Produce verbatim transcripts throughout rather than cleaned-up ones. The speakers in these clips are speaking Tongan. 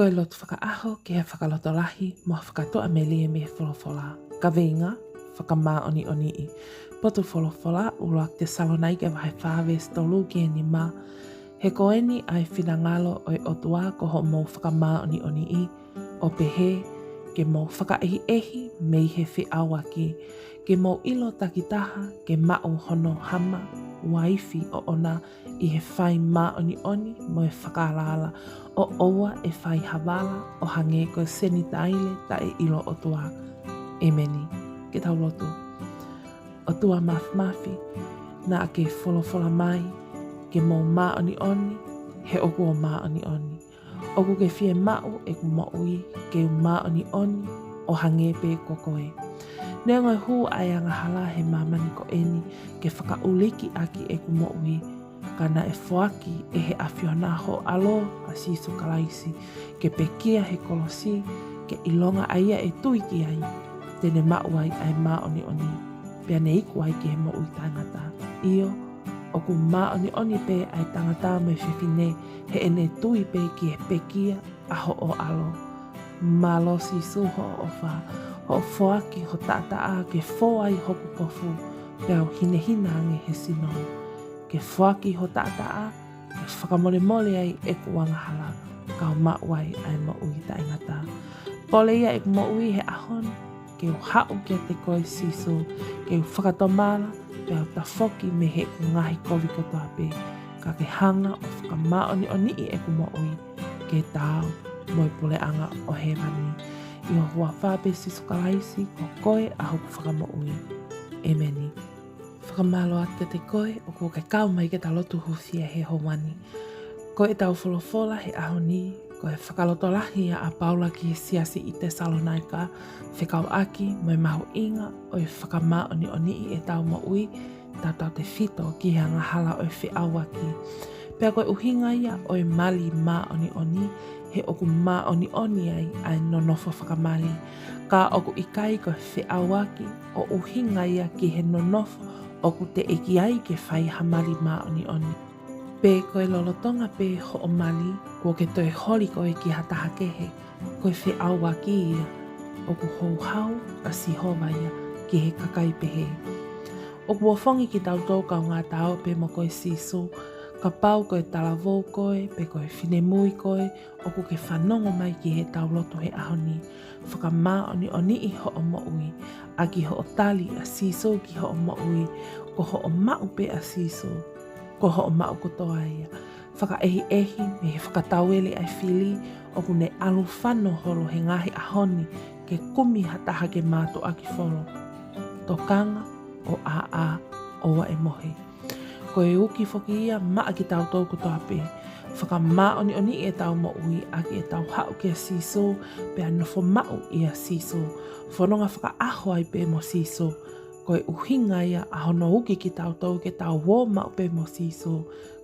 Ko e lotu fakaʻaho ki he fakalotolahi mo e fakatoʻa melie mei he folofola. Kaveinga: Fakamāʻoniʻoniʻi. Potu folofola: ʻUluaki Tesalonaika vahe fā veesi tolu ki he nima. He ko eni ʻa e finangalo ʻo e ʻOtua ko hoʻomou fakamāʻoniʻoniʻi, ʻo pehē ke mou fakaʻehiʻehi mei he feʻauaki, ke mou ʻilo takitaha ke maʻu hono hama uaifi ʻoʻona ʻi he fai māʻoniʻoni mo e fakaalaala, ʻo ʻoua ʻe fai ha vala ʻo hangē ko e Senitaile taʻeʻilo ʻOtua. ʻEmeni. Ke tau lotu. ʻOtua Māfimafi, naʻa ke folofola mai ke mou māʻoniʻoni, he ʻoku ou māʻoniʻoni. ʻOku ke fiemaʻu ʻeku moʻui ke u māʻoniʻoni ʻo hangē pē ko koe. Neongo e hū ʻa e angahala he māmani ko eni ke fakaʻulikiʻaki ʻeku moʻui, ka naʻe foaki ʻe he ʻAfiona ho ʻAlo, ʻa Sīsū Kalaisi, ke pekia he kolosi, ke ʻilonga ʻa ia ʻe tui ki ai, te ne maʻu ai ʻa e māʻoniʻoni, pea ne iku ai ki he moʻui taʻengata. ʻIo, ʻoku māʻoniʻoni pē ʻa e tangata mo e fefine heʻene tui pē ki he pekia ʻa hoʻo ʻAlo. Mālō Sīsū hoʻo ʻofa, hoʻo foaki ho taʻataʻa ke fō ai hoku kofu, pea u hinehina ange he sino. Ke foaki ho taʻataʻa ke fakamolemole ai ʻeku angahala, ka u maʻu ai ʻa e moʻui taʻengata. Pole ia ʻeku moʻui he ʻaho ni, ke u haʻu kiate koe Sīsū, ke u fakatomala, pea u tafoki mei heʻeku ngaahi kovi kotoa pē, ka ke hanga ʻo fakamāʻoniʻoniʻi ʻeku moʻui, ke taau mo e puleʻanga ʻo hēvani. ʻI ho huafa pē Sīsū Kalaisi, ko koe ʻa hoku Fakamoʻui. ʻEmeni. Fakamālō atu kiate koe ʻoku ke kau mai ke ta lotu hūfia he ʻaho ni. Ko ʻetau folofola he ʻaho ni, ko e fakalotolahi ʻa Paula ki he siasi ʻi Tesalonaika, fekauʻaki mo e mahuʻinga ʻo e fakamāʻoniʻoniʻi ʻetau moʻui, tautautefito ki he angahala ʻo e feʻauaki. Pea ko e ʻuhinga ia ʻo e mali māʻoniʻoni, he ʻoku māʻoniʻoni ai ʻa e nonofo fakamali. Ka ʻoku ʻikai ko e feʻauaki ʻo ʻuhinga ia ki he nonofo ʻoku teʻeki ai ke fai ha mali māʻoniʻoni. Pe ko e lolotonga pē hoʻo mali, kuo ke toe holi koe ki ha taha kehe, ko e feʻauaki ia. ʻOku houhau ʻa Sihova ia ki he kakai pehē. ʻOku ʻofongi kitautolu kaungā Ta ō pē mo koe Sīsū, kapau ko e talavou koe, pe ko e finemui koe, ʻoku ke fanongo mai ki heʻetau lotu he ʻaho ni. Fakamāʻoniʻoniʻi hoʻo moʻui, ʻaki hoʻo tali ʻa Sīsū ki hoʻo moʻui, ko hoʻo maʻu pē ʻa Sīsū, ko hoʻo maʻu kotoa ia. Fakaʻehiʻehi mei he fakatauele ʻa e fili, ʻoku ne ʻalu fano holo he ngaahi ʻaho ni ke kumi ha taha ke mātuʻaki folo. Tokanga ʻo ʻāʻā, ʻoua ʻe mohe. Ko e uki foki ia maʻa kitautolu kotoa pē. Fakamāʻoniʻoniʻi ʻetau moʻui ʻaki ʻetau haʻu kia Sīsū, pea nofo maʻu ʻia Sīsū. Fononga fakaʻaho ai pē mo Sīsū. Ko e ʻuhinga ia ʻa hono uki kitautolu ke tau ō maʻu pē mo Sīsū,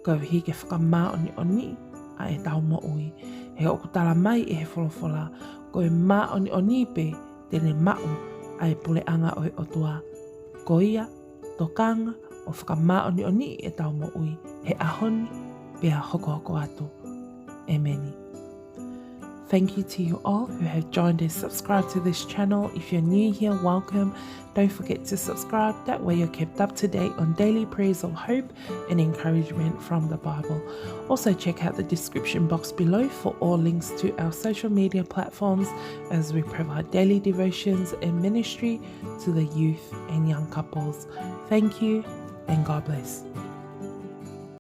koeʻuhi ke fakamāʻoniʻoniʻi ʻa ʻetau moʻui. He ʻoku tala mai ʻe he folofola, ko e māʻoniʻoni pē te ne maʻu ʻa e puleʻanga ʻo e ʻOtua. Ko ia, tokanga ʻo fakamāʻoniʻoniʻi ʻetau moʻui he ʻaho ni pea hokohoko atu. ʻEmeni. Thank you to you all who have joined and subscribed to this channel. If you're new here, welcome. Don't forget to subscribe. That way you're kept up to date on daily prayers of hope and encouragement from the Bible. Also, check out the description box below for all links to our social media platforms as we provide daily devotions and ministry to the youth and young couples. Thank you and God bless.